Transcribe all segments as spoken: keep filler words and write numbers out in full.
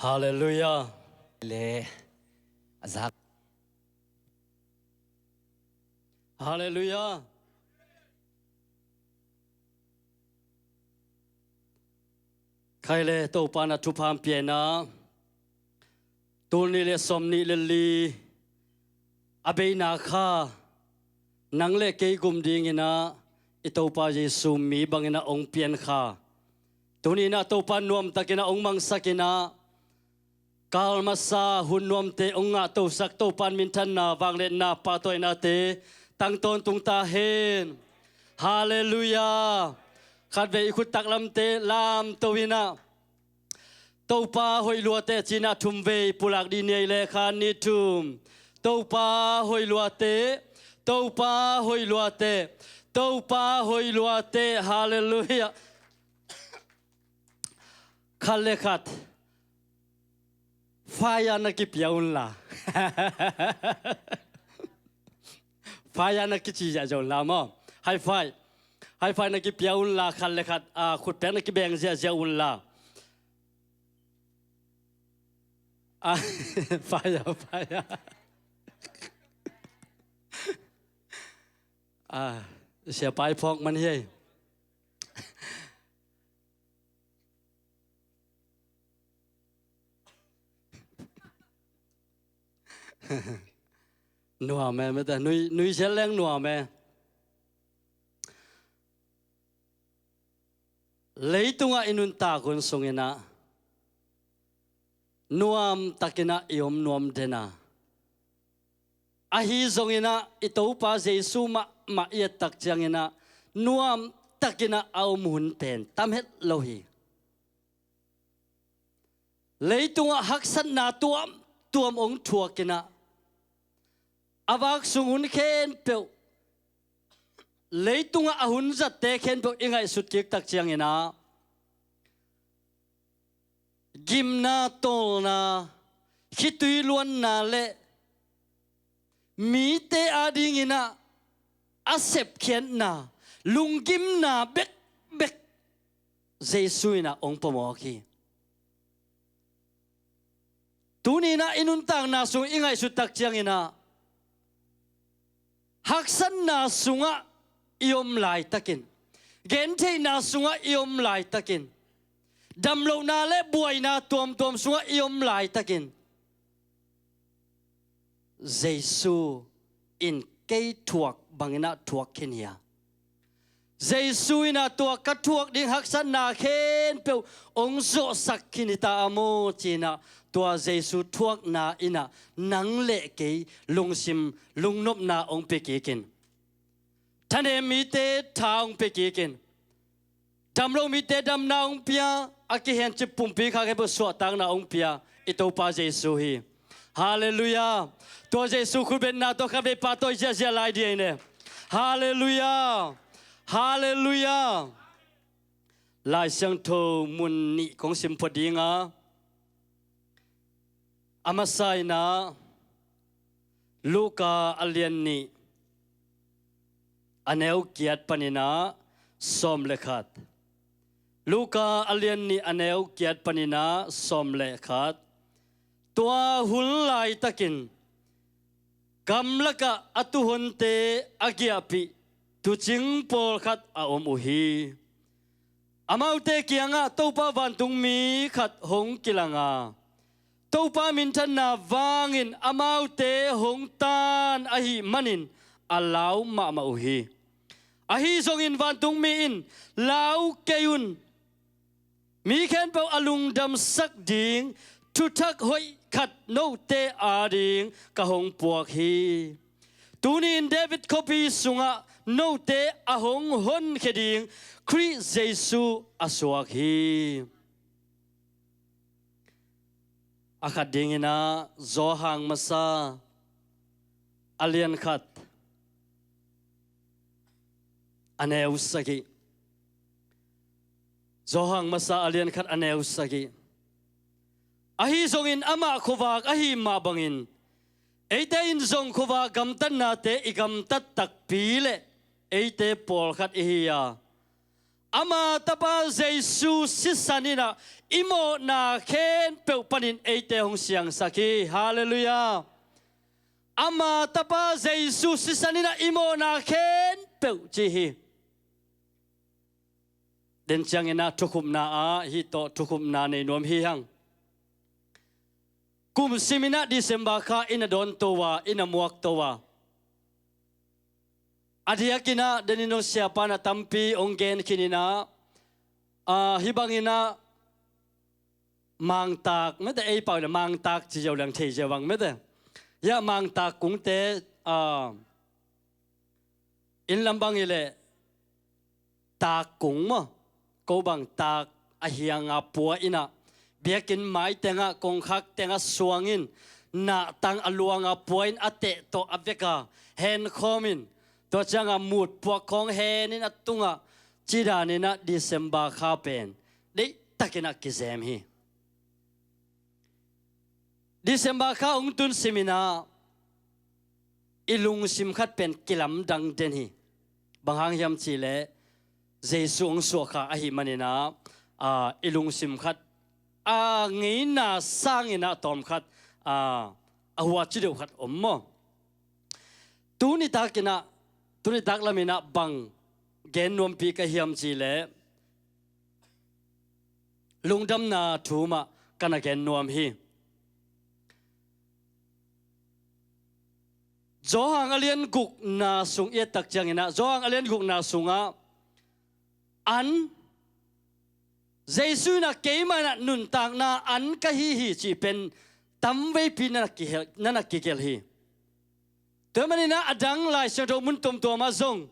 Halleluiah. Le a zak. Halleluiah. Khai le Topa na thupha hong pia in ah, tul nih le sawm nih le li a beina kha nang le kei gum dingin ah i Topa Jesu mi bangin ah hong pian kha. Tuni in ah Topa nuamtakin ah hong mangsak in ah, kal masa hun nuamte hong ngahtosak Topa in minthanna, vangliatna, pahtawinate tang tawntung ta hen. Halleluiah. Khatvei i khut taklamte lamto in ah, Topa hoih luate ci in ah thumvei pulak dih ni ei le, khat, nih, thum. Topa hoih luate, Topa hoih luate, Topa hoih luate. Halleluiah. Khat le khat fire na kipia unla. Fire na kici ziahziah unla maw. High five. High five na kipia unla, khat le khat, ah, khutpek na kibeng ziahziah unla. Ah, fire, fire. Ah, siapa i phawk man hi ei. Nuam e, mete, nui, nui sial leng nuam e. Leitungah i nuntak hun sungin ah nuamtakin ah i om nuam den a, ahi zongin ah i Topa Jesu mahmah i et tak ciangin ah nuamtakin ah a om hun pen tam het lo hi. Leitungah haksatna tuamtuam hong thuakin ah, a vak sung hun khempeuh, leitungah a hun zatte khempeuh i ngaihsut kik tak ciangin ah, gimna, tawlna, khitui luanna le mite adingin ah a sepkhiatna, lunggimna bekbek Jesu in ah hong pua mawk hi. Tuni in ah i nuntakna sung i ngaihsut tak ciangin ah, haksatna sungah i om laitakin, gentheihna sungah i om laitakin, damlohna le buaina tuamtuam sungah i om laitakin, Jesu in kei thuak bangin ah thuak khin hi a, Jesu in ah tua ka thuak ding haksatna khempeuh hong zawhsak khin hi ta a maw ci in ah, tua Jesu thuakna in ah nang le kei lungsim lungnopna hong pia kik in, thanem mite tha hong pia kik in, damlo mite damna hong pia, a kihencip pumpi kha khempeuh suahtakna hong pia i Topa Jesu hi. Halleluiah. Tua Jesu khutbetna tawh khatvei pahtawi ziahziah lai dih ei ne. Halleluiah. Halleluiah. Lai Siangtho mun nih kong sim phot ding a, a masa in ah Luka a lian nih, a neu giat panin ah sawm le khat. Luka a lian nih, a neu giat panin ah sawm le khat. Tua hun laitakin gamlakah a tuuhonte a giahpih tuucing pawlkhat a om uh hi. Amaute kiangah Topa vantungmi khat hong kilang a, Topa minthanna vangin amaute hong tan ahih manin a lau mahmah uh hi. Ahi zongin vantungmi in, "Lau kei un. Mi khempeuh a lungdamsak ding thuthak hoih khat note ading ka hong puak hi. Tuni-in David khuapi sungah note a hong honkhia ding Khrih Jesu a suak hi." A khat dingin ah Johan masa a lian khat, a neu sagih. Johan masa a lian khat, a neu sagih. Ahi zongin amah khuavak ahih mah bangin eite in zong khuavak gamtatnate i gamtat takpi leh eite pawlkhat ihi a, Ama tapa Jesu sisan in ah i mawhna khempeuh panin eite hong siangsak hi. Halleluiah. Ama tapa Jesu sisan in ah i mawhna khempeuh ci hi. Den ciangin ah thukhupna ah hih tawh thukhupna nei nuam hi hang. Kum simin ah December kha i na dawnto a, i na muakto a, a diakin ah denin hong siapa in ah tampi hong gen khin in ah, ah, hih bangin ah mangtak mete, ei pau in ah mangtak ci ziau leng thei ziau bang mete. Hiah mangtak kungte, ah, inn lam bang hi leh taak kung maw, ko bang taak a hiang a pua in ah, biakinn mai tengah, kongkhak tengah suang in, nahtang a luang a pua in, a teh tawh a vek a henkhawm in, tua ciang a mut puak khawng hen in a tung ah, ci dan in ah December kha pen deihtakin ah kizem hi. December kha hong tun simin ah i lungsim khat pen kilamdang den hi. Bang hang hiam cih leh Jesu hong suah kha ahih manin ah, ah, i lungsim khat, a ngeina sangin ah tawm khat, ah, a huaci deuh khat om maw. Tuni takin ah, tuni tak lamin ah bang gen nuampi ka hiam cih leh lungdamna thu mah ka na gen nuam hi. Johan a lian gukna sung i et tak ciangin ah, Johan a lian gukna sungah an, Jesu in ah keimah in ah nuntakna an ka hi hi cih pen tamveipi na na kihel, na na kigelh hi. Tua manin ah a dang Lai Siangtho mun tuamtuam ah zong,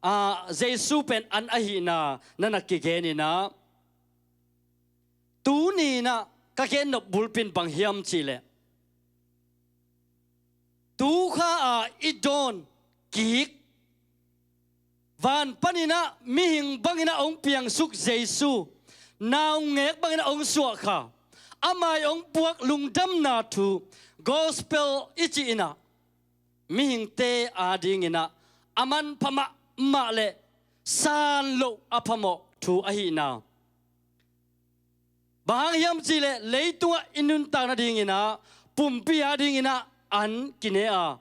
ah, Jesu pen an ahihna na na kigen in ah, tuni in ah ka gen nop bulpi in bang hiam cih leh, tu kha a i dawn kik, van panin ah mihing bangin ah hong piangsuk Jesu, naungek bangin ah hong suah kha, amah i hong puak lungdamna thu, gospel i cih in ah, mihingte adingin ah a manpha mahmah leh san loh a phamawh thu ahihna. Bang hang hiam cih leh leitungah i nuntak nadingin ah pumpi adingin ah an kine a,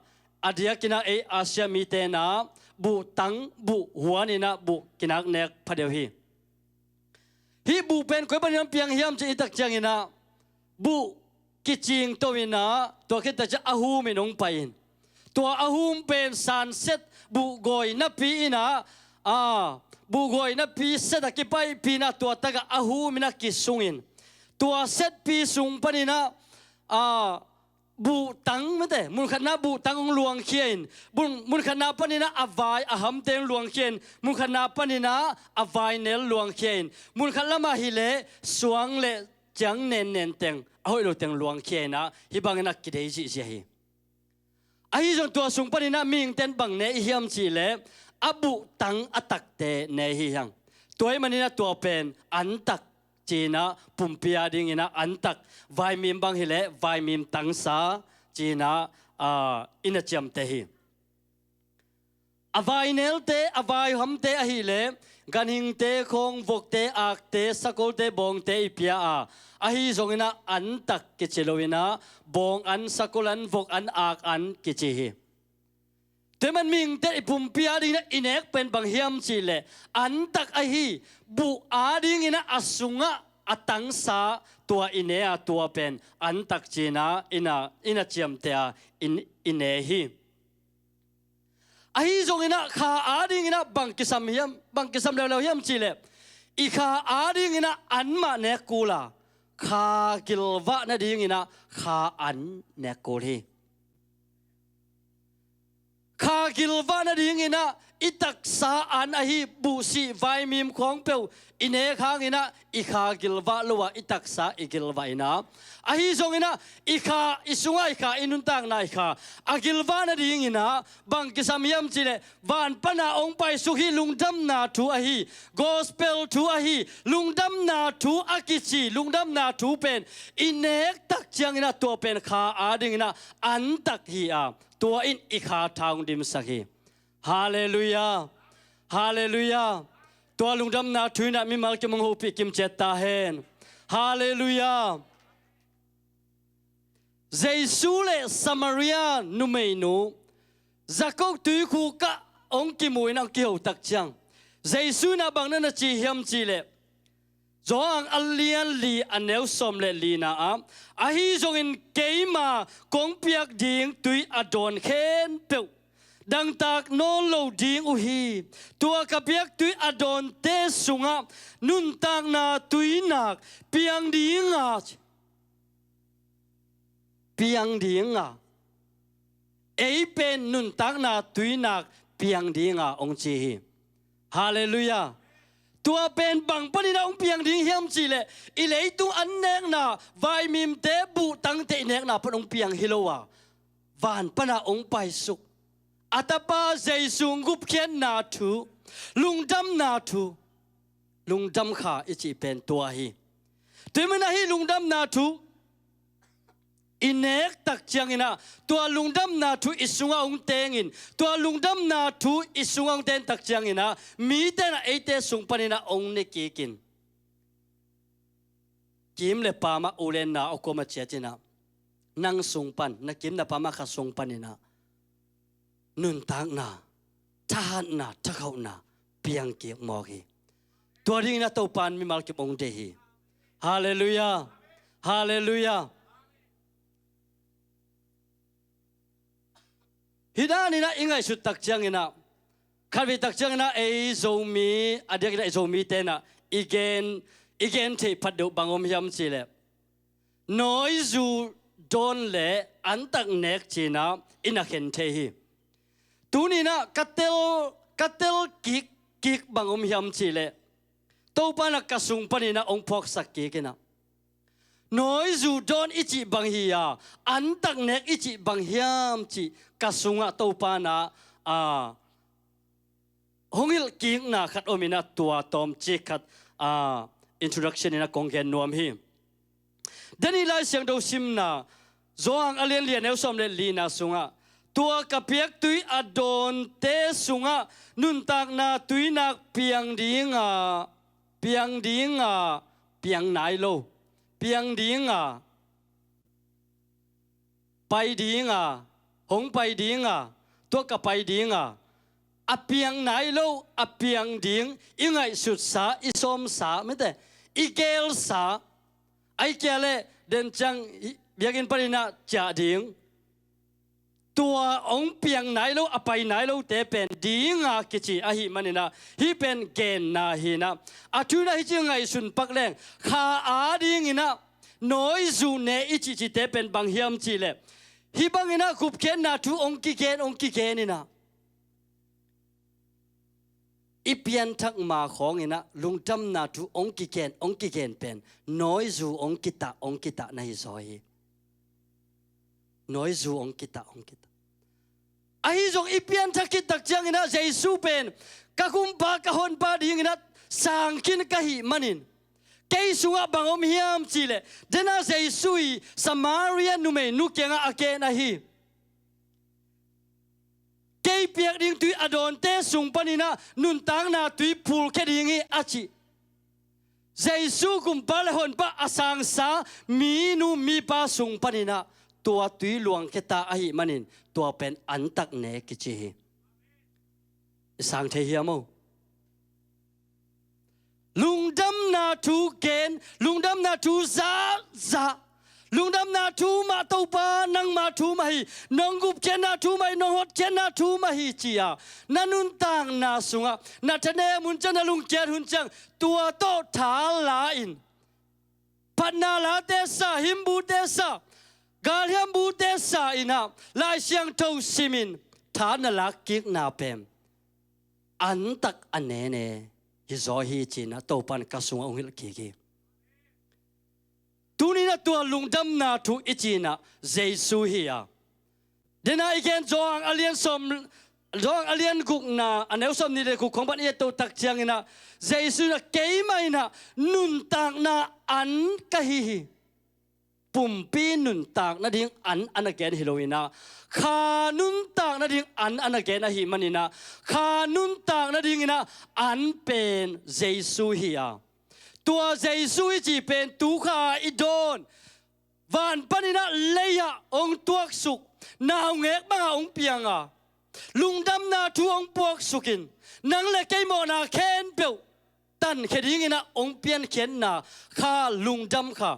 a diakin ah ei Asia mite in ah buhtang buh huan in ah buh kinak nek phadeuh hi. Hih buh pen koi panin hong piang hiam cih i tak ciangin ah, buh kicingto in ah, tua khit tak ciang a hum in hong pai in, tua a hum pen sanset buhgawi napi in ah, a, buhgawi napi set a kipaihpih in ah, tua tak ah a hum in ah kisung in, tua setpi sung panin ah, a, buhtang mete, munkhatna buhtang hong luangkhia in, mun, munkhatna panin ah a vai a hamte hong luangkhia in, munkhatna panin ah a vainel luangkhia in, munkhat lamah hi leh suang leh ciang nengneng teng, a hoih lo teng luangkhia in ah, hih bangin ah kidei zihziah hi. Ahi zong tua sung panin ah mihingte in bang ne i hiam cih leh, a buhtang a takte ne i hi hang. Tua ahih manin ah tua pen antak ci in ah, pumpi adingin ah antak, vaimim bang hi leh vaimim tangsa ci in ah, ah, i na ciamteh hi. A vainelte, a vaihamte ahih leh ganhingte khawng, vokte, akte, sakolte, bawngte i pia a, ahi zongin ah antak kici lo in ah, bawng an, sakol an, vok an, ak an kici hi. Tua ahih man mihingte i pumpi adingin ah i nek pen bang hiam cih leh, antak ahi buh adingin ah a sungah a tangsa tua i ne a, tua pen antak ci in ah i na, i na ciamteh a, i, i ne hi. Ahi zongin ah kha adingin ah bang kisam hiam, bang kisam leuleu hiam cih leh, i kha adingin ah an mah nek kul a, kha gilvah nadingin ah kha an nek kul hi. Kha gilvah nadingin ah i taksa an ahi buhsih vaimim khawng peuh i nek hangin ah i kha gilvah lo a, i taksa i gilvah in ah, ahi zongin ah i kha, i sungah i kha, i nuntakna i kha a gilvah nadingin ah bang kisam hiam cih leh, van pan a hong paisuk hih lungdamna thu ahi, gospel thu ahi, lungdamna thu a kici lungdamna thu pen i nek tak ciangin ah tua pen kha adingin ah antak hi a, tua in i kha tha hong dimsak hi. Halleluiah. Halleluiah. Tua lungdamna thu in ah mimal kim hong hopih kim ciat ta hen. Halleluiah. Jesu le Samaria numeinu Jakob tuikhuk ah hong kimu in ah hong kiho tak ciang, Jesu in ah bang na na ci hiam cih leh, Johan a lian li a neu sawm le lina ah, ahi zongin keima kong piak ding tui a dawn khempeuh dangtak nawn lo ding uh hi. Tua ka piak tui a dawnte sungah nuntakna tuinak piang ding a, piang ding a, ei pen nuntakna tuinak piang ding a, hong ci hi. Halleluiah. Tua pen bang panin ah hong piang ding hiam cih leh, i leitung an nekna, vaimimte buhtangte i nekna pan hong piang hi lo a, van pan ah hong paisuk a Tapa Jesu gupkhiatna thu, lungdamna thu, lungdam kha i cih pen tua hi. Tua ahih manin ah hih lungdamna thu i nek tak ciangin ah, tua lungdamna thu i sungah hong tengin, tua lungdamna thu i sungah hong ten tak ciangin ah, mite in ah eite sung panin ah hong ne kik in, kim le paam ah, u le nau a kuamah ciat in ah, nang sung pan, na kim na paam a kha sung panin ah nuntakna, thahatna, thakhauhna piang kik mawk hi. Tua dingin ah Topa in mimal kim hong deih hi. Halleluiah. Halleluiah. Hih danin ah i ngaihsut tak ciangin ah, khatvei tak ciangin ah ei Zomi, a diakin ah ei Zomite in ah i gen, i gen theih phat deuh bang om hiam cih leh, nawizu dawn le antak nek ci-in ah i na khen thei hi. Tuni-in ah ka tel, ka tel kik, kik bang om hiam cih leh, Topa in ah ka sung panin ah hong phawksak kik in ah, nawizu dawn i cih bang hi a, antak nek i cih bang hiam cih ka sungah Topa in ah, a, hong hilh kikna khat om in ah, tua tawmcik khat, a, introduction in ah kong gen nuam hi. Dani Lai Siangtho simna, Johan a lian li a neu sawm le lina sungah, tua ka piak tui a dawnte sungah nuntakna tuinak piang ding a, piang ding a, piang nai lo, piang ding a, pai ding a, hong pai ding a, tua ka pai ding a, a piang nai lo, a piang ding, i ngaihsutsa, i sawmsa, mite, i gelsa, ahih kei leh, den ciang, i, biakinn panin ah ciah ding. Tua hong piang nai lo, a pai nai lote pen ding a kici ahih manin ah, hih pen genna hi in ah. A thu in ah hih ci ngaihsun pak leng, kha a dingin ah, nawizu ne i cihcihte pen bang hiam cih leh, hih bangin ah gupkhiatna thu hong kigen, hong kigen in ah, i pianthak ma khawng in ah lungdamna thu hong kigen, hong kigen pen nawizu hong kitah, hong kitah na hi zaw hi. Nawizu hong kitah, hong kitah. Ahi zong i pianthak khit tak ciangin ah Jesu pen ka Kumpa, ka Honpa dingin ah sang khin ka hih manin, kei sungah bang om hiam cih leh, den ah Jesu in Samaria numeinu kiangah a gen ahi. Kei piak ding tui a dawnte sung panin ah nuntakna tui phulkhia ding hi, a ci. Jesu Kumpa le Honpa a sangsa minu mipa sung panin ah tua tui luangkhia ta ahih manin tua pen antak ne kici hi. I sang thei hiam aw? Lungdamna thu gen, lungdamna thu zahzah. Lungdamna thu mah Topa, nangma thu mah hi. Nong gupkhiatna thu mah hi, nong hotkhiatna thu mah hi ci-a, na nuntakna sungah na thanem hun ciang, na lungkiat hun ciang, tua tawh tha la-in, phatna late sa, himbute sa, galhiambute sa in ah, Lai Siangtho simin tha na lakkikna pen antak a nene hi zaw hi ci-in ah Topa in ka sungah hong hilh kik hi. Tuni-in ah tua lungdamna thu i cih in ah Jesu hi a, den ah i gen Johan a lian sawm, Johan a lian gukna a neu sawmnih le guk khong pan i et to tak ciangin ah, Jesu in ah, keimah in ah nuntakna an ka hi hi. pumpi nuntak nading an a na gen hi lo in ah, kha nuntak nading an a na gen ahih manin ah, kha nuntak nadingin ah an pen Jesu hi a, tua Jesu i cih pen tu kha i dawn, van panin ah lei-ah hong tuaksuk, naungek bangah hong piang a, lungdamna thu hong puaksukin, nang le kei mawhna khempeuh tankhia dingin ah hong piankhiatna kha, lungdam kha.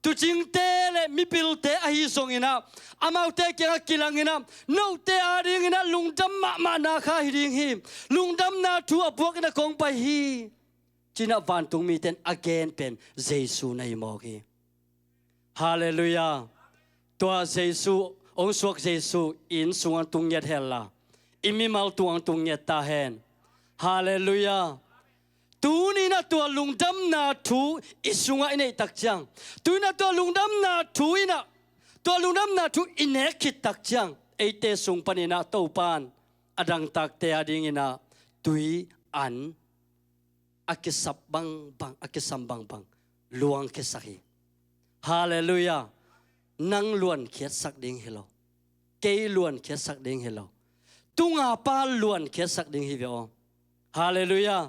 Tuucingte le mipilte ahi zongin ah, amaute kiangah kilangin ah, note adingin ah lungdam mahmahna kha hi ding hi. Lungdamna thu a puakin ah kong pai hi, ci-in ah vantung mite in a gen pen Jesu na hi mawk hi. Halleluiah. Tua Jesu, hong suak Jesu i inn sungah hong tung ngiat hen la, i mimal tungah hong tung ngiat ta hen. Halleluiah. Tuni-in ah tua lungdamna thu i sungah i neih tak ciang, tuni-in ah tua lungdamna thu in ah, tua lungdamna thu i nek khit tak ciang, eite sung panin ah Topa in a dangtakte adingin ah tui an a kisap bangbang, a kisam bangbang luangkhiasak hi. Halleluiah. Nang luankhiatsak ding hi lo, kei luankhiatsak ding hi lo, tunga Pa luankhiatsak ding hi ve aw. Halleluiah.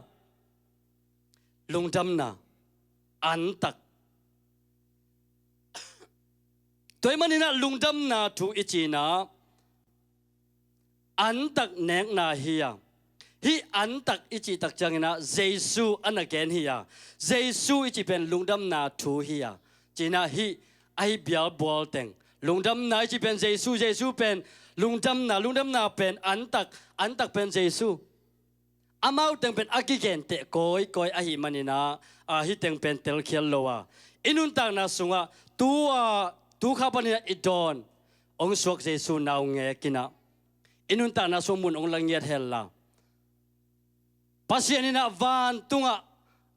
Lungdamna antak. Tua ahih manin ah lungdamna thu i cih in ah antak nekna hi a, hih antak i cih tak ciangin ah Jesu a na gen hi a, Jesu i cih pen lungdamna thu hi a, ci-in ah hih a hi bialbual teng, lungdamna i cih pen Jesu, Jesu pen lungdamna, lungdamna pen antak, antak pen Jesu. Amau teng pen a kigenteh kawikawi ahih manin ah, a, hih teng pen telkhial lo a, i nuntakna sungah tu a, tu kha panin ah i dawn, hong suak Jesu naungek in ah i nuntakna sungah mun hong la ngiat hen la, Pasian in ah vantungah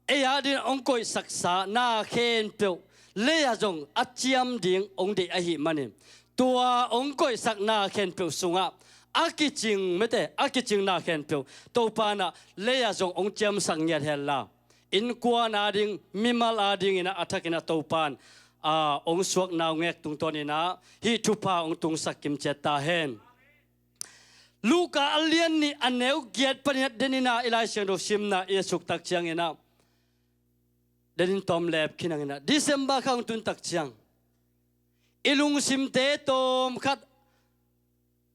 ei adingin hong koihsaksa na khempeuh lei-ah zong a ciam ding hong deih ahih manin, tua hong koihsak na khempeuh sungah a kicing, mete, a kicing na khempeuh Topa in ah lei-ah zong hong ciamsak ngiat hen la, innkuan ading, mimal adingin ah a thakin ah Topa in, a, hong suak naungek tungtawnin ah hih thupha hong tungsak kimciat ta hen. Luka a lian nih a neu giat panin ah denin ah i Lai Siangtho simna i a suk tak ciangin ah, denin tawm lep khin hangin ah, December kha hong tun tak ciang, i lungsimte tawmkhat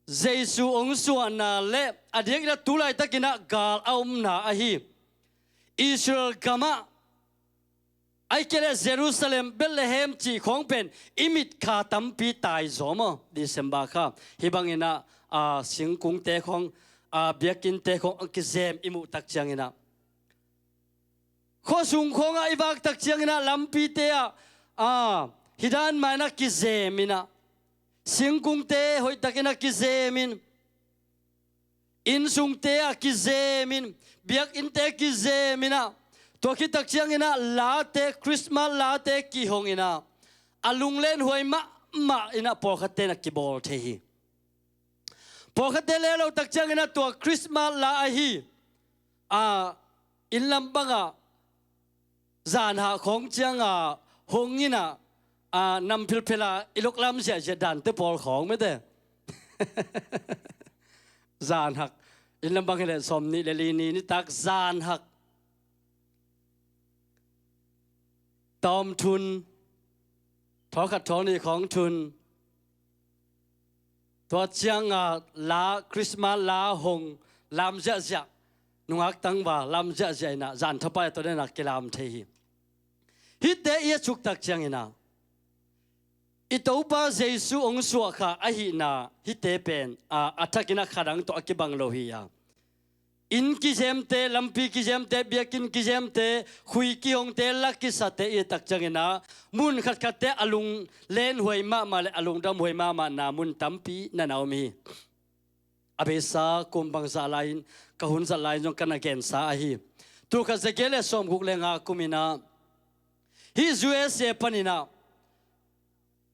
Jesu hong suahna le a diakin ah tu laitakin ah gal a omna ahi Israel gamah, ahih kei leh Jerusalem, Bethlehem cih khawng pen i mit kha tampi taizawm aw, December kha. Hih bangin ah, a, singkungte khawng, a, biakinnte khawng a kizem i muh tak ciangin ah, khuasung khawngah i vak tak ciangin ah lampite ah, a, hih dan mah in ah kizem in ah, singkungte hoihtakin ah kizem in, innsungte ah kizem in, biakinnte kizem in ah, tua khit tak ciangin ah late, Christmas late kihong in ah, a lunglenhuai mahmah in ah pawlkhatte in ah kibawl thei hi. Pawlkhatte le lo tak ciangin ah tua Christmas la ahi, a, inn lam bangah zanhak khawng ciangah hong in ah, a, nam philphil a i lok lam ziahziah dante pawl khawng, mete. Zanhak, inn lam bang hi leh sawmnih le li ni nitak zanhak tawm thun, thawkhat thawknih khawng thun, tua ciangah la, Christmas la hong lam ziahziah, nungak tangval lam ziahziah in ah zan thapai a tua den ah kilam thei hi. Hihte i a suk tak ciangin ah i Topa Jesu hong suah kha ahihna hihte pen, a, a thakin ah kha dang tawh a kibang lo hi a, inn kizemte, lampi kizemte, biakinn kizemte, khui kihongte, la kisate i a tak ciangin ah mun khatkhatte a lunglenhuai mahmah le a lungdamhuai mahmahna mun tampi na na om hi. A beisa kum bangzah lai-in, ka hun zat lai-in zong ka na gensa ahi. Tulkhat zagiat le sawmguk le nga kum in ah hih U S A panin ah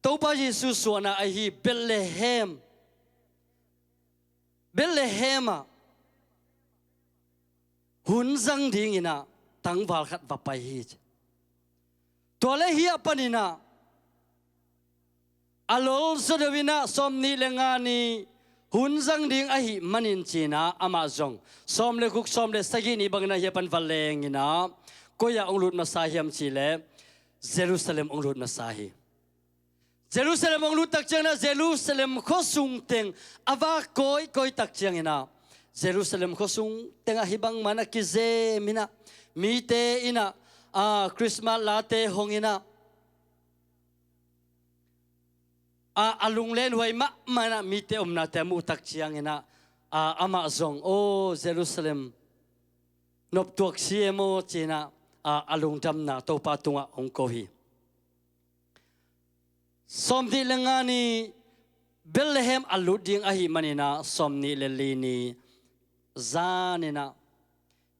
Topa Jesu suahna ahi Bethlehem, Bethlehem ah hun zang dingin ah tangval khat va pai hi. Tua le hih a panin ah A lolzaw deuh in ah sawmnih le nga ni hun zang ding ahih manin ci-in ah amah zong sawm le guk, sawm le sagih ni bangin ah hiah pan va lengin ah koi-ah hong lut masa hiam cih leh Jerusalem hong lut masa hi. Jerusalem hong lut tak ciangin ah Jerusalem khuasung teng a vak kawikawi tak ciangin ah Jerusalem khuasung tengah hih bangmah in ah kizem in ah mite in ah, aa, Christmas late hong in ah, a, a lunglenhuai mahmah in ah mite omnate a muh tak ciangin ah, a, amah zong, "Aw Jerusalem, noptuak si e maw?" ci-in ah, a, a lungdamna Topa tungah hong ko hi. Sawmnih le nga ni Bethlehem a lut ding ahih manin ah sawmnih le li ni zan in ah,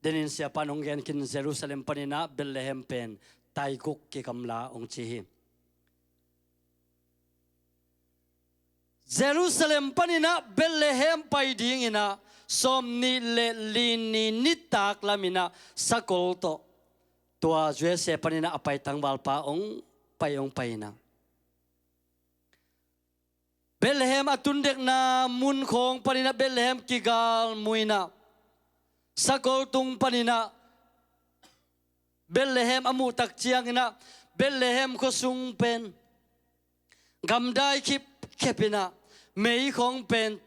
denin siapa in hong gen khin, Jerusalem panin ah Bethlehem pen taiguk kigamla hong ci hi. Jerusalem panin ah Bethlehem pai dingin ah sawmnih le li ni nitak lamin ah sakol tawh tua U S A panin ah a pai tangvalpa hong pai, hong pai in ah Bethlehem a tundekna mun khawng panin ah Bethlehem kigalmuh in ah sakol tung panin ah Bethlehem a muh tak ciangin ah Bethlehem khuasung pen gamdai khipkhep in ah mei khawng pen,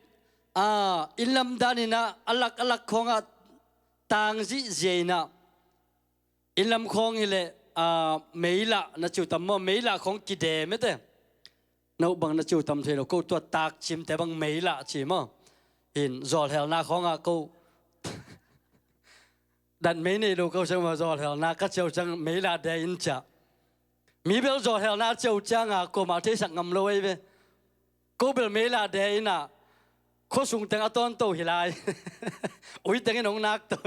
a, inn lam dan in ah a lak a lak khawngah tang zihziah in ah, inn lam khawng hi leh, a, meilah na ci uh tam maw? Meilah khawng kidem e te. No bang na ci uh tam thei lo, ko tua takcimte bang meilah ci maw? In zawlhelna khawngah ko dat mei nei lo ko ciang maw, zawlhelna ka ci uh ciang meilah de in ciah. Mi bel zawlhelna ci uh ciangah kuamah theisak ngam lo ei ve. Ko bel meilah de in ah khuasung teng a tawnto hi lai. Ui teng in hong nakto.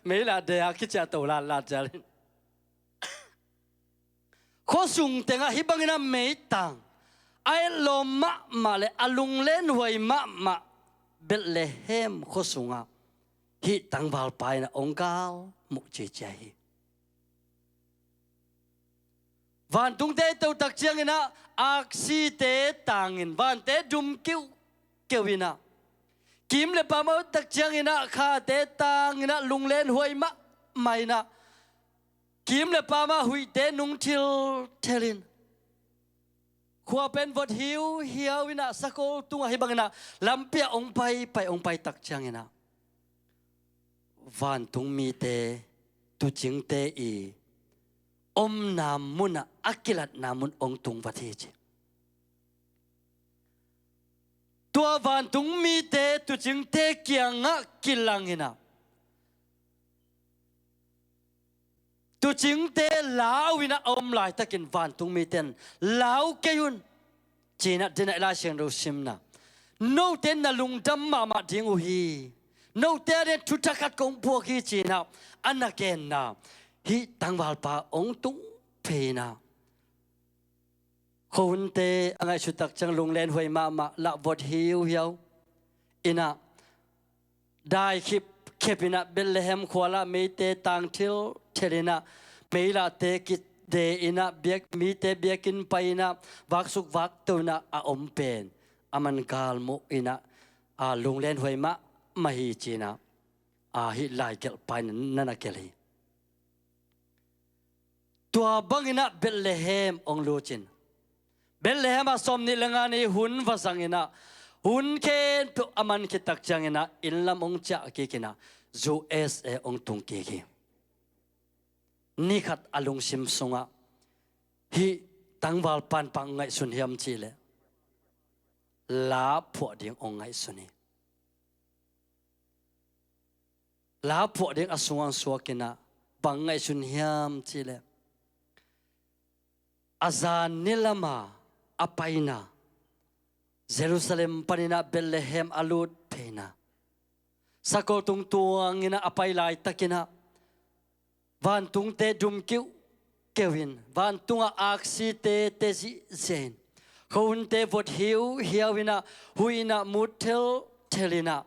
Meilah de a kiciahto latlat cial in. Khuasung tengah hih bangin ah meitang a etlawm mahmah le a lunglenhuai mahmah Bethlehem khuasungah hih tangvalpa in ah hong galmuh cicia hi. Vantungte i to tak ciangin ah aksite tangin vante dum kiuhkeuh in ah, kim le paam a ut tak ciangin ah khate tangin ah lunglenhuai mahmah in ah, kim le paam ah huihte nung thilthel in, khua pen vot hiuhiau in ah sakol tungah hih bangin ah lampi ah hong paipai, hong pai tak ciangin ah vantung mite, tuucingte i omna munah a kilatna mun hong tung vat hi ci. Tua vantung mite, tuucingte kiangah kilang in ah, tuucingte lau in ah a om laitakin vantung mite in, "Lau kei un," ci-in ah, den ah i Lai Siangtho simna, "Note na lungdam mahmah ding uh hi. Note a dingin thuthak khat kong puak hi," ci-in ah a na genna hih tangvalpa hong tung phei in ah, khuahunte a ngaihsut tak ciang lunglenhuai mahmah lah vot hiuhiau in ah, dai khipkhep in ah Bethlehem khualah meite tang thilthel in ah, meilahte kide in ah, biak, mite biakinn pai in ah vaksuk vakto in ah a om pen aman galmuh in ah, a, lunglenhuai mahmah hi ci-in ah, a, hih laigelhpa in ah na na gelh hi. Tua bangin ah Bethlehem hong lut in, Bethlehem ah sawmnih le nga ni hun va zang in ah, hun khempeuh a man khit tak ciangin ah inn lam hong ciah kik in ah U S A hong tung kik hi. Ni khat a lungsim sungah hih tangvalpa in bang ngaihsun hiam cih leh, la phuah ding hong ngaihsun hi. La phuah ding a sungah hong suak in ah bang ngaihsun hiam cih leh, a zan ni lama a paina, Jerusalem panin ah Bethlehem a lut pheina, sakol tung tuang in ah a pai laitakin ah vantungte dum kiuhkeuh in, vantungah aksite te zihziah in, khuahunte vot hiuhiau in ah, huih in ah mut thelthel in ah,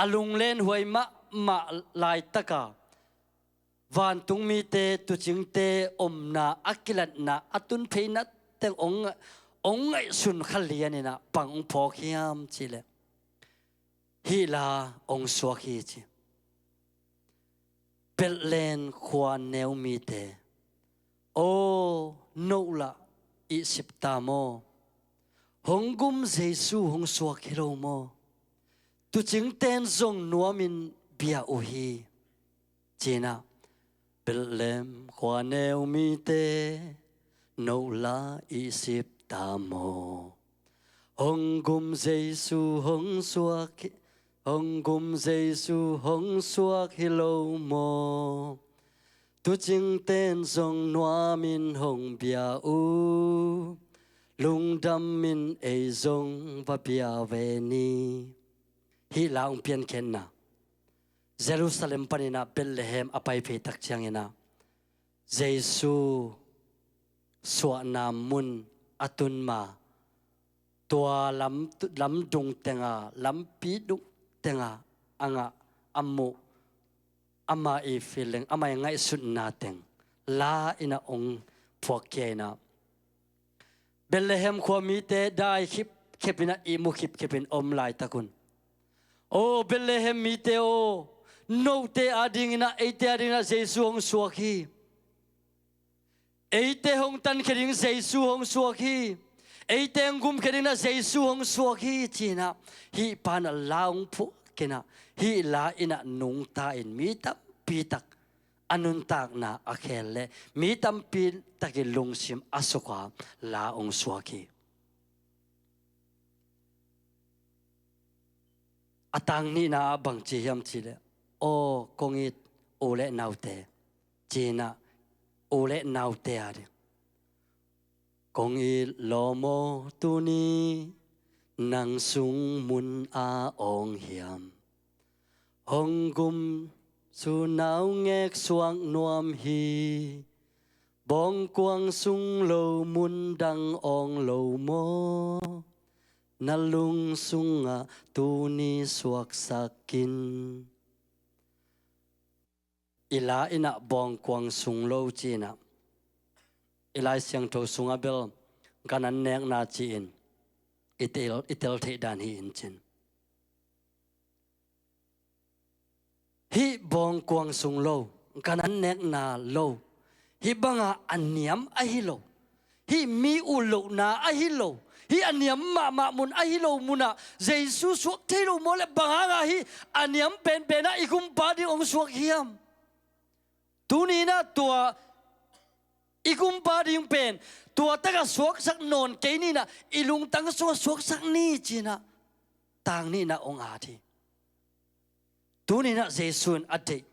a lunglenhuai mahmah laitaka vantung mite, tuucingte omna a kilatna a tun pheina teng hong, hong ngaihsun kha lianin ah bang hong phawk hiam cih leh, hih la hong suak hi ci. Bethlehem khua neu mite, aw, note lah ihsip ta maw? Hong gum Jesu hong suak hi lo maw? Tuucingte'n zong nuamin bia uh hi, ci-in ah, Bethlehem khua neu mite, note lah ihsip ta maw? Hong gum Jesu hong suak hi, hong gum Jesu hong suak hi lo maw? Tuucingte'n zong nuamin hong bia uh, lungdamin ei zong va bia ve ni. Hih la hong piankhiatna, Jerusalem panin ah Bethlehem a pai phei tak ciangin ah, Jesu suahna mun a tun ma, tua lam, lamdung teng a, lampi dung teng a, a ngah, a muh, ama i feeling, ama i ngaihsutna teng la-in ah hong phuakkhia in ah, Bethlehem khua mite dai khipkhep in ah, ihmu khipkhep in om laitak un, aw, Bethlehem mite aw, note adingin ah, eite adingin ah Jesu hong suak hi. Eite hong tankhia ding Jesu hong suak hi. Eite hong gumkhia dingin ah Jesu hong suak hi, ci-in ah, hih pa'n ah la hong phuak in ah, hih la-in ah nungta in mi tampi tak a nuntakna a khel leh mi tampi tak i lungsim a sukha la hong suak hi. A tang nihna ah bang ci hiam cih leh, aw, kong it u leh naute, ci-in ah, u leh naute ading, kong it lawm aw, tuni nang sung mun a awng hiam? Hong gum Jesu naungek suak nuam hi. Bawngkuang sung lo, mun dang awng lo maw? Na lung sungah tuni suaksak in. I la-in ah bawngkuang sung lo ci-in ah, i Lai Siangtho sungah bel ganhing nekna ci-in i tel, i tel theih dan hi in cin. Hih bawngkuang sung lo, ganhing nekna lo, hih banga a niam ahi lo, hih mi utlohna ahi lo, hih a niam mahmah mun ahi lo munah Jesu suak thei lo maw leh, bang hangah hih a niam penpen ah i gumpa ding hong suak hiam? Tuni-in ah tua i gumpa ding pen tua takah suaksak nawn kei ni-in ah, i lungtang sungah suaksak ni ci-in ah, tang nihna hong at hi. Tuni-in ah Jesu in a deih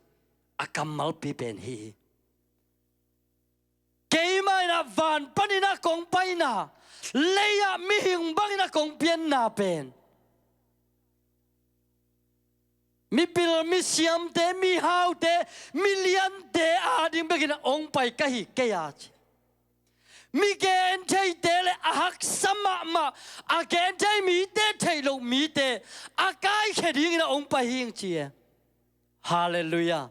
a kammalpi pen hih hi. Keimah in ah van panin ah kong paina, lei-ah mihing bangin ah kong pianna pen mipil, misiamte, mihaute, miliante ading bekin ah hong pai ka hi kei a ci. Mi gentheite leh a haksa mahmah, a genthei mite, theih loh mite a kaikhia dingin ah hong pai hi ing ci e. Halleluiah.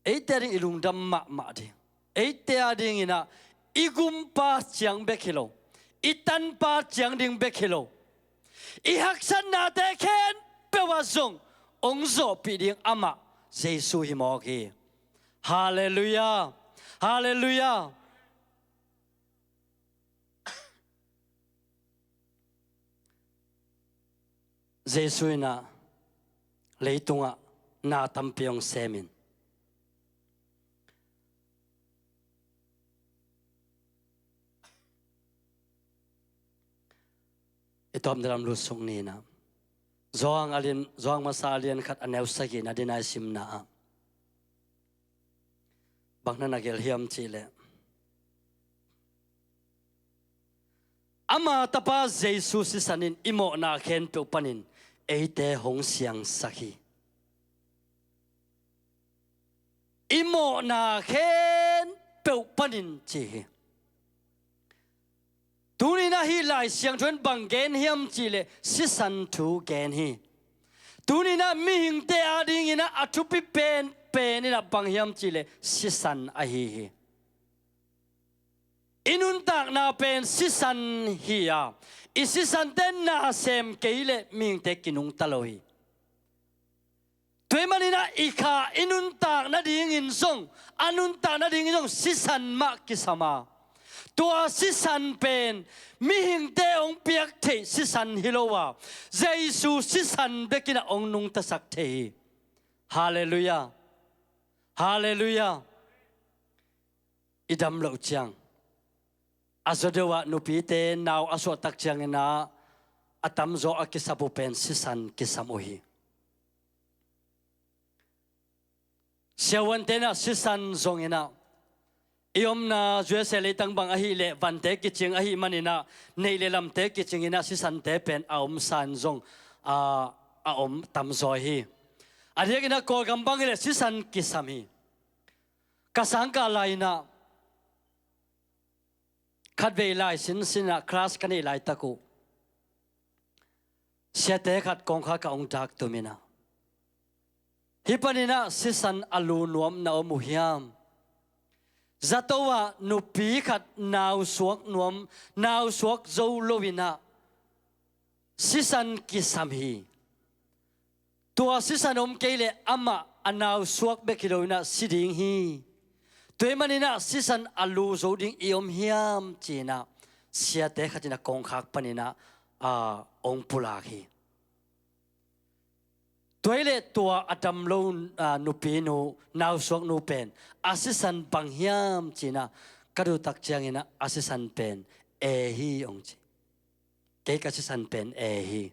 Eite ading i lungdam mahmah ding, eite adingin ah i gumpa ciang bek hi lo, i tanpa ciang ding bek hi lo, i haksatnate khempeuh ah zong hong zawhpih ding amah Jesu hi mawk hi. Halleluiah. Halleluiah. Jesu in ah leitungah na tampi hong semin, i tawpna lam lutsuk ni-in ah, Johan a lian, Johan masa a lian khat a neu sagihna ding a i simna ah bang na na gelh hiam cih leh, ama tapa Jesu sisan in i mawhna khempeuh panin eite hong siangsak hi. I mawhna khempeuh panin ci hi. Tuni-in ah hih Lai Siangtho in bang gen hiam cih leh sisan thu gen hi. Tuni-in ah mihingte adingin ah a thupi penpen in ah bang hiam cih leh sisan ahi hi. I nuntak nuntakna pen sisan hi a, i sisante nasem kei leh mihingte kinungta lo hi. Tua ahih manin ah i kha i nuntak nadingin zong, a nuntak nadingin zong sisan mah kisam a, tua sisan pen mihingte hong piak theih sisan hi lo a, Jesu sisan bekin ah hong nungtasak thei hi. Halleluiah. Halleluiah. I dam loh ciang, a zaw deuh ah nupite nau a suah tak ciangin ah a tamzaw a kisap uh pen sisan kisam uh hi. Siavuante in ah sisan zongin ah, i omna U S A leitang bang ahih leh vante kicing ahih manin ah, neih le lamte kicingin ah sisante pen a omsa in zong a, a om tamzaw hi. A diakin ah Kawlgam bang hi leh sisan kisam hi. Ka sangkah lai-in ah khatvei lai sinsin ah class ka neih laitak uh, siate khat kongkhak ah hong dak tum in ah, hih panin ah sisan a lu nuam na om uh hiam? Zato ah nupi khat nausuak nuam, nausuak zo lo-in ah sisan kisam hi. Tua sisan om kei leh amah a nausuak bek hi lo-in ah si ding hi. Tua ahih manin ah sisan a lu zo ding i om hiam ci-in ah siate khat in ah kongkhak panin ah, a, hong pulak hi. Tua ahih leh tua a dam lo, a, nupinu, nausuaknu pen a sisan bang hiam ci-in ah ka duh tak ciangin ah a sisan pen A hi hong ci. Kei ka sisan pen A hi.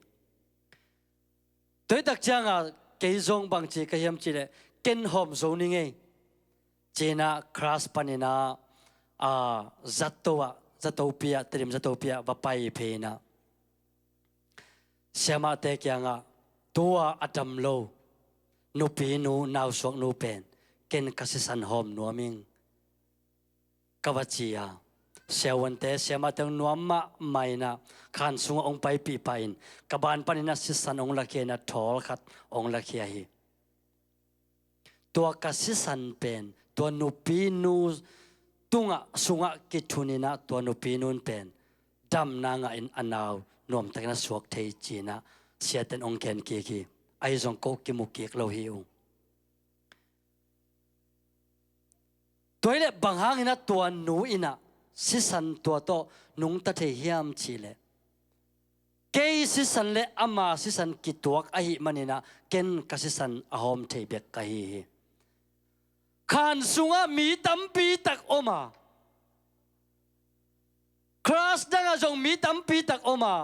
Tua ahih tak ciangah kei zong bangci ka hiam cih leh ken hawm zo ning ei ci-in ah class panin ah, a, zato ah, zatopi ah, Tedim zatopi ah va pai phei in ah siamahte kiangah tua a dam lo nupinu, nausuaknu pen ken ka sisan hawm nuam ing ka va ci a, siavuante, siamahte hong nuam mahmah in ah khan sungah hong paipih pah in ka ban panin ah sisan hong lakhia in ah thawl khat hong lakhia hi. Tua ka sisan pen tua nupinu tungah, sungah kithun in ah tua nupinu in pen damna ngah in a nau nuamtakin a suak thei ci-in ah siate in hong gen kik hi. Ahi zong ko kimu kik lo hi ung. Tua ahih leh bang hangin ah tua nu in ah sisan tua tawh nungta thei hiam cih leh, kei sisan le ama sisan kituak ahih manin ah ken ka sisan a hawm thei bek ka hi hi. Khan sungah mi tampi tak om a, class dangah zong mi tampi tak om a,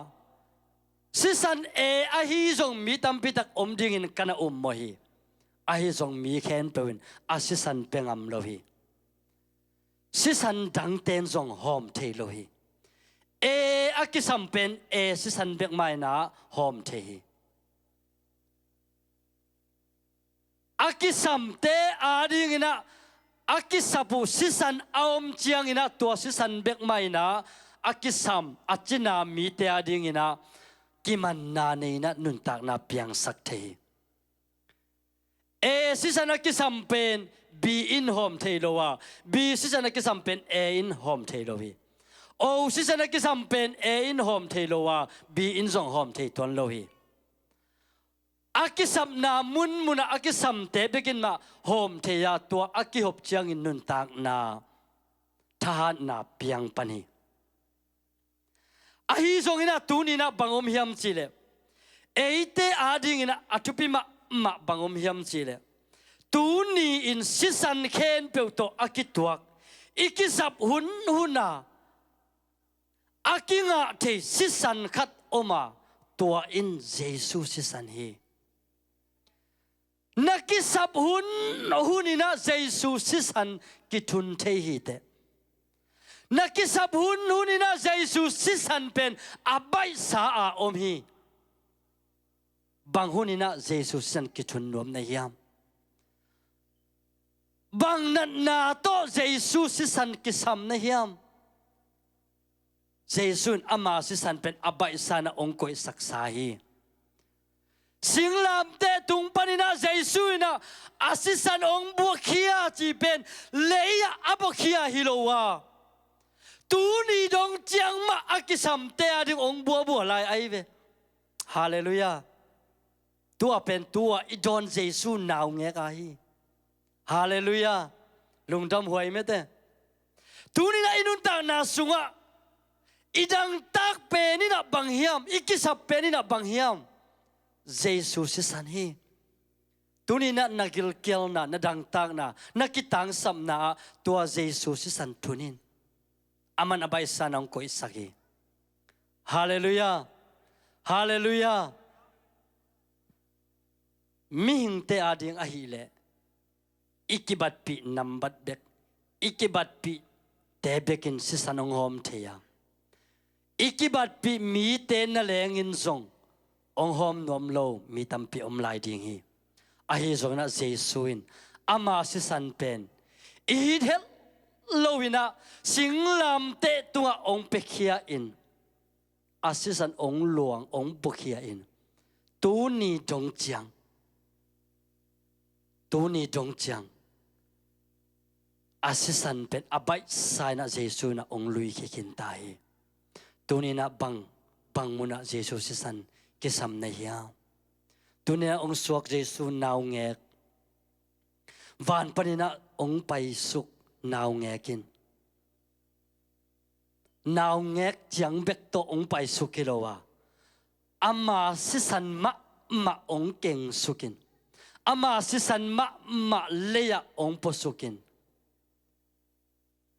sisan A ahi zong mi tampi tak om dingin ka na ummawh hi. Ahi zong mi khempeuh in a sisan pia ngam lo hi. Sisan dangte in zong hawm thei lo hi. A a kisam pen A sisan bek mah in ah hawm thei hi. A kisamte adingin ah a kisap uh sisan a om ciangin ah tua sisan bek mah in ah a kisam a cina mite adingin ah kimanna nei in ah nuntakna piangsak thei hi. A sisan a kisam pen B in hawm thei lo a, B sisan a kisam pen A in hawm thei lo hi. O sisan a kisam pen A in hawm thei lo a, B in zong hawm thei tuan lo hi. A kisapna munmunah a kisamte bekin mah hawm thei a, tua a kihop ciangin nuntakna thahatna piang pan hi. Ahi zongin ah tuni-in ah bang om hiam cih leh, eite adingin ah a thupi mahmah bang om hiam cih leh, tuni-in sisan khempeuh tawh a kituak, i kisap hunhun a a kingah thei sisan khat om a, tua in Jesu sisan hi. Na kisap hunhun in ah Jesu sisan kithun thei hi teh. Na kisap hunhun in ah Jesu sisan pen a baihsa a om hi. Bang hun in ah Jesu sisan kithun nuam na hiam? Bang natna tawh Jesu sisan kisam na hiam? Jesu in ama sisan pen a baihsa in ah hong koihsaksa hi. Singlamteh tung panin ah Jesu in ah a sisan hong buakkhia cih pen lei-ah a buakkhia hi lo a, Tuni dong ciang mah a kisamte a ding hong buabua lai ahi ve. Halleluiah. Tua pen tua i dawn Jesu naungek ahi. Halleluiah. Lungdam huai mete. Tuni-in ah i nuntakna sungah i dangtak pen in ah bang hiam, i kisap pen in ah bang hiam? Jesu sisan hi. Tuni-in ah na gilkialna, na dangtakna, na kitangsapna ah tua Jesu sisan thun in. Aman a baihsa-in ah hong koihsak hi. Halleluiah. Halleluiah. Mihingte a ding ahih leh i kibatpih nambat bek, i kibatpihte bekin sisan hong hawm thei a, i kibatpih mite na lengin zong hong hawm nuam lo mi tampi om lai ding hi. Ahi zongin ah Jesu in ama sisan pen i it het loin ah singlamteh tungah hong piakhia in, a sisan hong luang, hong buakhia in, tuni dong ciang, tuni dong ciang a sisan pen a baihsa-in ah Jesu in ah hong lui khin ta hi. Tuni-in ah bang, bang munah Jesu sisan kisam na hiam? Tuni-in ah hong suak Jesu naungek, van panin ah hong paisuk naungek in, naungek ciang bek tawh hong paisuk hi lo a, ama sisan mahmah hong kengsuk in, ama sisan mahmah lei-ah hong puasuk in,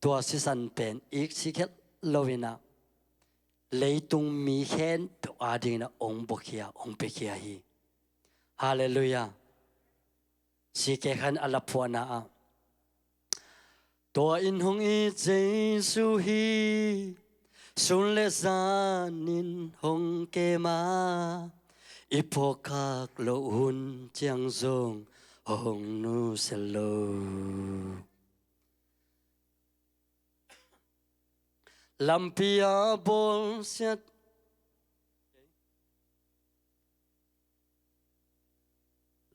tua sisan pen iksik het loin ah leitung mi khempeuh a dingin ah hong buakhia, hong piakhia hi. Halleluiah. Sikekhan a laphuahna ah, tua in hong it Jesu hi, sun le zanin hong kem a, i phawkkhak loh hun ciang zong hong nusia lo. Lampi a bawlsiat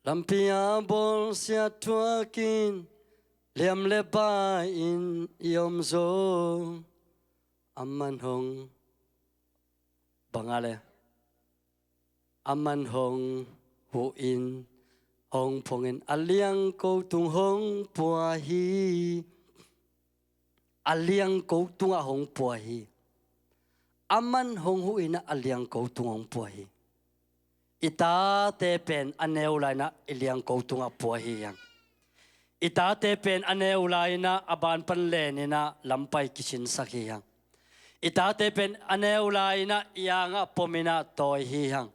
Lampi a bawlsiat thuakin liam le bai-in i om zong, aman hong bang a le, aman hong huhin, hong phongin a liangko tung hong pua hi. A liangko tungah hong pua hi. Aman hong huhin a liangko tungah hong pua hi. I tate pen a neu lai-in ah i liangko tungah pua hi hang. I tate pen a neu lai-in ah a ban pan lenin ah lampai kisinsak hi hang. I tate pen a neu lai-in ah i angah pomin ah tawi hi hang.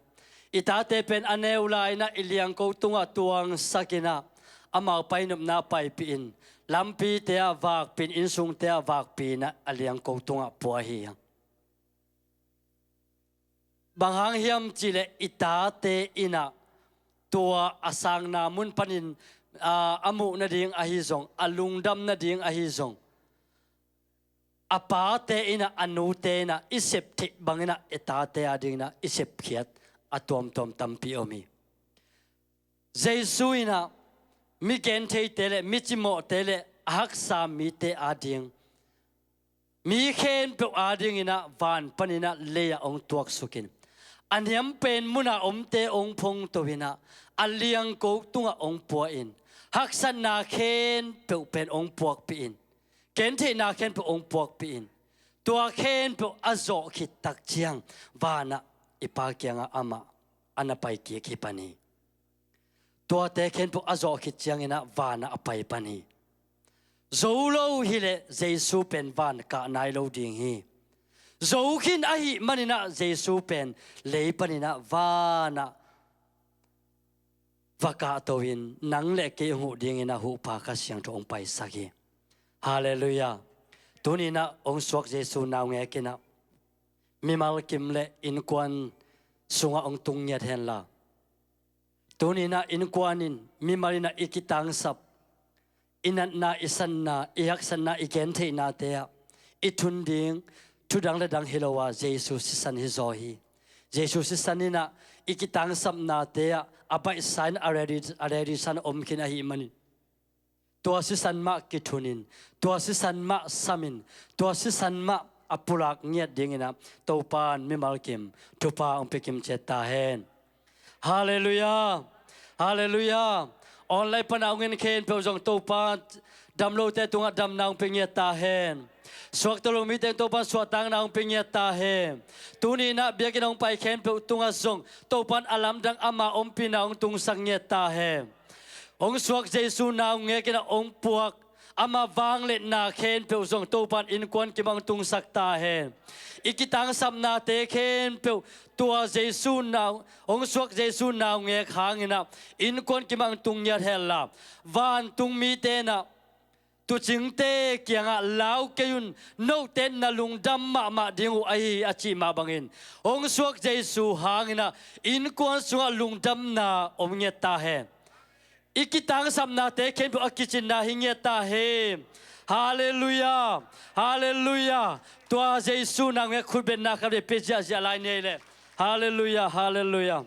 I tate pen a neu lai-in ah i liangko tungah tuangsakin ah amau painopna paipih in, lampite ah vakpih in, innsungte ah vakpih in ah a liangko tungah pua hi hang. Bang hang hiam cih leh i tate in ah tua a sangna mun panin, aa, a muh nading ahi zong, a lungdam nading ahi zong, a pate in ah, a nute in ah i sep theih bangin ah i tate a dingin ah i sepkhiat a tuamtuam tampi om hi. Jesu in ah mi gentheite le mi cimawhte le a haksa mite a ding, mi khempeuh a dingin ah van panin ah lei-ah hong tuaksuk in, a niam pen munah omte hong phongto in ah a liangko tungah hong pua in, haksatna khempeuh pen hong puakpih in, gentheihna khempeuh hong puakpih in, tua khempeuh a zawh khit tak ciang vanah i Pa kiangah amah a na pai kik hi pan hi. Tuate khempeuh a zawh khit ciangin ah vanah a pai pan hi. Zo lo hi leh Jesu pen van kah nai lo ding hi. Zo khin ahih manin ah Jesu pen lei panin ah vanah va kahto in nang le kei hong huh dingin ah huhpa Kha Siangtho hong paisak hi. Halleluiah. Tuni-in ah hong suak Jesu naungek in ah mimal kim le innkuan sungah hong tung ngiat hen la, tuni-in ah innkuan in mimal in ah i kitangsap, i natna, i sanna, i haksatna, i gentheihnate ah i thun ding thu dang le dang hi lo a, Jesu sisan hi zaw hi. Jesu sisan in ah i kitangsapnate ah a baihsa in a ready, a ready sa-in om khin ahih manin, tua sisan mah kithunin, tua sisan mah samin, tua sisan mah a pulak ngiat dinginah Topan mimal kim thupha hong pia kim ciat ta hen. Halleluiah. Halleluiah. Online pana hong en khempeuh zong Topan damlote tungah damna hong pia ngiat ta hen. Suakta lo mite Topan suahtakna hong pia ngiat ta hen. Tuninah biakinn hong pai khempeuh tungah zong Topan a lamdang ama ompihna hong tungsak ngiat ta hen. Hong suak Jesu naungekinah hong puak ama vangliatna khempeuh zong Topan innkuan kimah hong tungsak ta hen. I kitangsapnate khempeuh tua Jesu nau, hong suak Jesu naungek hanginah innkuan kimah hong tung ngiat henla, vantung mite inah tuucingte kiangah lau kei un, note na lungdam mahmah ding uh ahi hi, a cih mah bangin hong suak Jesu hanginah innkuan sungah lungdamna om ngiat ta hen. I kitangsapnate khempeuh a kicinna hi ngiat ta hen. Halleluiah. Halleluiah. Tua Jesu naungek khutbetna khat vei pia ziahziah lai ni ei leh. Halleluiah. Halleluiah.